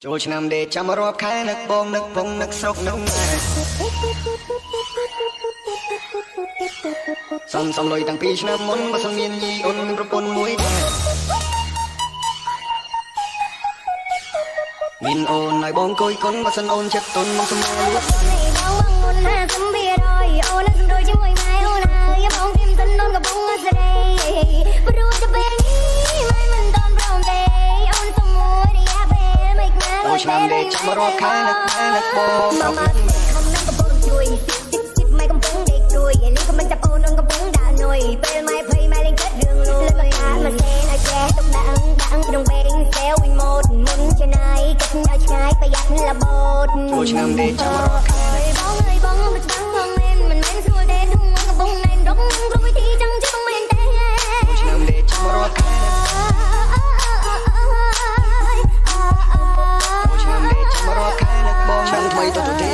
ចូលឆ្នាំដេកចាំរាប់ខែនឹកបងនឹកពងនឹកស្រុកនឹកម៉ែសំសំលុយតាំងពីឆ្នាំមុនបើសិនមានញីអូនមានប្រពន្ធមួយដែរមានអូនឲ្យបងគួយគុណបើសិនអូនចិត្តទុនមកសម្លួច បងបងមុន50%អូននឹងសម្រួលជាមួយម៉ែអូនហើយបងគឹមសិនអូនកំពុងសេរីព្រោះតែពេលនេះម៉ែមិនតន់ព្រមទេអូនសុំមួយរយៈពេលមិនណា ចូលឆ្នាំដេកចាំរាប់ខែនឹកម៉ែនឹកបងស្រុក មកខំនឹងកំពុងជួយស៊ីស៊ីម៉ែកំពុងដេកព្រួយលីក៏មិនចាប់អូនអូនកំពុងដើរនុយពេលម៉ែភ័យម៉ែលេងគិតរឿងលុយមកកាមកសេនឲ្យចេះទុកដាក់ដាក់ក្នុងបេងសេវវិញម៉ូតមុនចំណាយគិតឲ្យឆ្ងាយប្រយ័ត្នរបូត ចូលឆ្នាំដេកចាំរាប់ខែ បងអើយបងមិនច្បាស់បងមែនមិនមែនស្រួលទេធំកំពុងណែនរកគ្រប់វិធីចង់ជួយបងមែនទេ ចូលឆ្នាំដេកចាំរាប់ខែចូលឆ្នាំដេកចាំរាប់ខែនឹកបងឆ្នាំថ្មីទៅទៅទេ